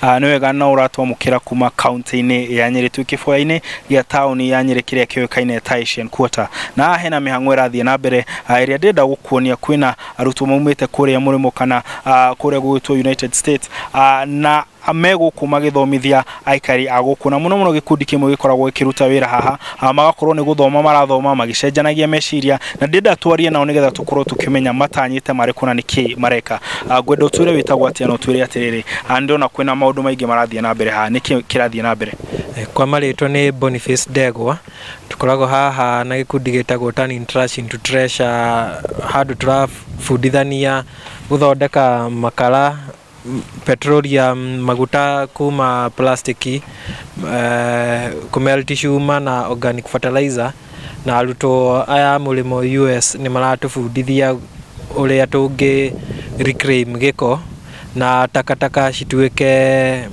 Nĩ wega no ũratwamũkĩra kuma kaunti-inĩ ya Nyĩrĩ, twĩ kĩboya-inĩ gĩa taũni ya Nyĩrĩ kĩrĩa kĩũĩkaine ta Asian Quarter. Na haha hena mĩhang'o ĩrathiĩ na mbere ĩrĩa ndĩrenda gũkuonia. Kwĩna arutwo maumĩte kũrĩa mũrĩmo kana kũrĩa gũgwĩtwo United States, na me gũkũ magĩthomithia aikari a gũkũ, na mũno mũno gĩkundi kĩmwe gĩkoragwo gĩkĩruta wĩra haha, magakorwo nĩ gũthoma marathoma magĩcenjanagia meciria, na ndĩrenda twarie nao nĩgetha tũkorwo tũkĩmenya matanyĩte marĩkũ na nĩkĩ mareka. Ngwenda ũtwĩre wĩtagwo atĩa na ũtwĩre atĩrĩrĩ, nĩndĩrona kwĩna maũndũ maingĩ marathiĩ na mbere haha, nĩkĩ kĩrathiĩ na mbere? Kwa marĩtwa nĩ Boniface Ndegwa. Tũkoragwo haha na gĩkundi gĩtagwo Turning Trash into Treasure, handũ tũrabundithania gũthondeka makara, petroleum, maguta kuma plastic, kũ melt cuma na organic fertilizer. Na arutwo aya a mũrĩmo US nĩ maratũbundithia ũrĩa tũngĩ reclaim gĩko na takataka cituĩke,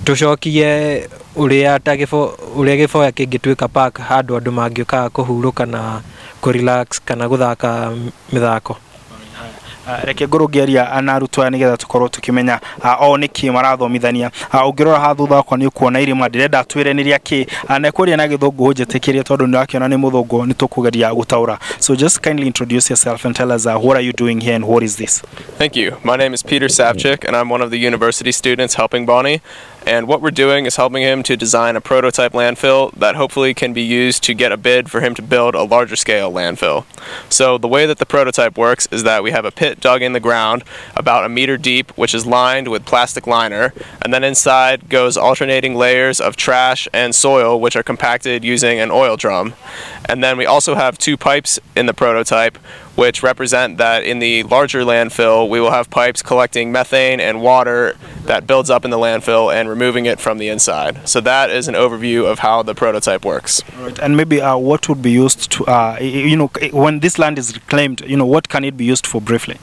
tũcokie ũrĩa ta ũrĩa gĩboya kĩngĩtuĩka park, handũ andũ mangĩũkaga kũhurũka na kũ relax kana gũthaka mĩthako. Reke ngorwo ngĩaria na arutwo aya nĩgetha tũkorwo tũkĩmenya o nĩkĩ marathomithania. Ũngĩrora haha thutha wakwa nĩ ũkuona irima, ndĩrenda atwĩre nĩ rĩa kĩ, na ekwaria na Gĩthũngũ, ũnjĩtĩkĩrie tondũ nĩũrakĩona nĩ mũthũngũ, nĩ tũkũgeria gũtaũra. So just kindly introduce yourself and tell us what are you doing here and what is this? Thank you. My name is Peter Savchik, and I'm one of the university students helping Bonnie. And what we're doing is helping him to design a prototype landfill that hopefully can be used to get a bid for him to build a larger scale landfill. So the way that the prototype works is that we have a pit dug in the ground about a meter deep, which is lined with plastic liner, and then inside goes alternating layers of trash and soil, which are compacted using an oil drum. And then we also have two pipes in the prototype, which represent that in the larger landfill, we will have pipes collecting methane and water that builds up in the landfill and removing it from the inside. So that is an overview of how the prototype works. Right. And maybe what would be used to, when this land is reclaimed, what can it be used for briefly?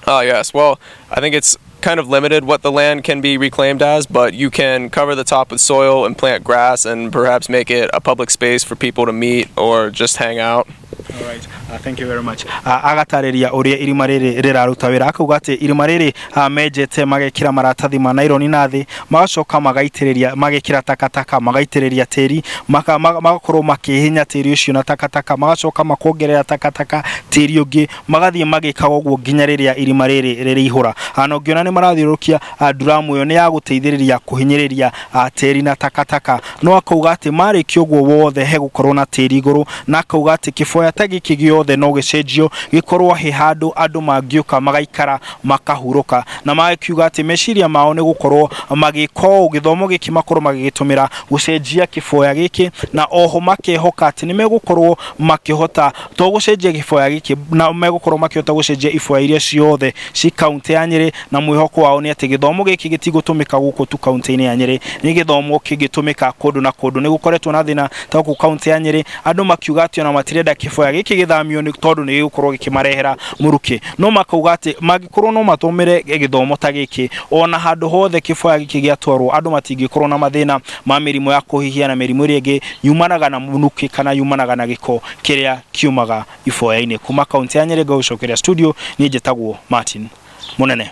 Oh, yes. Well, I think it's kind of limited what the land can be reclaimed as, but you can cover the top with soil and plant grass and perhaps make it a public space for people to meet or just hang out. All right. Thank you very much. Agatarĩria ũrĩa irima rĩrĩ rĩraruta wĩra, akauga atĩ irima rĩrĩ menjete magekĩra maratathi ma naironi na thĩ, magacoka magaitĩrĩria, magekĩra takataka, magaitĩrĩria tĩri, magakorwo makĩhihinya tĩri ũcio na takataka, magacoka makongerera takataka, tĩri ũngĩ, magathiĩ magĩkaga ũguo nginya rĩrĩa irima rĩrĩ rĩrĩihũra. Na ũngĩona nĩ marathiũrũrũkia nduramu ĩyo nĩ ya gũteithĩrĩria kũhinyĩrĩria tĩri na takataka. No akauga atĩ marĩkia ũguo wothe hegũkorwo na tĩri igũrũ, na akauga atĩ kĩboya ta gĩkĩ gĩothe no gĩcenjio gĩkorwo he handũ andũ mangĩũka magaikara makahurũka. Na magakiuga atĩ meciria mao nĩ gũkorwo magĩka ũũ, gĩthomo gĩkĩ makorwo magĩgĩtũmĩra gũcenjia kĩboya gĩkĩ, na oho makehoka atĩ nĩ megũkorwo makĩhota to gũcenjia gĩboya gĩkĩ, na megũkorwo makĩhota gũcenjia iboya iria ciothe ci kaunti ya Nyĩrĩ. Na mwĩhoko wao nĩ atĩ gĩthomo gĩkĩ gĩtigũtũmĩka gũkũ tu kaunti-inĩ ya Nyĩrĩ, nĩ gĩthomo kĩngĩtũmĩka kũndũ na kũndũ. Nĩ gũkoretwo na thĩna ta gũkũ kaunti ya Nyĩrĩ, andũ makiuga atĩ ona matirenda kĩboya gĩkĩ gĩthamio nĩ tondũ nĩ gĩgũkorwo gĩkĩmarehera mũrukĩ, no makauga atĩ mangĩkorwo no matũmĩre gĩthomo ta gĩkĩ ona handũ hothe kĩboya gĩkĩ gĩatwarwo, andũ matingĩkorwo na mathĩna ma mĩrimũ ya kũhihia na mĩrimũ ĩrĩa ĩngĩ yumanaga na mũnukĩ kana yumanaga na gĩko kĩrĩa kiumaga iboya-inĩ. Kuma kaunti ya Nyĩrĩ ngagũcokeria studio, niĩ njĩtagwo Martin Mũnene.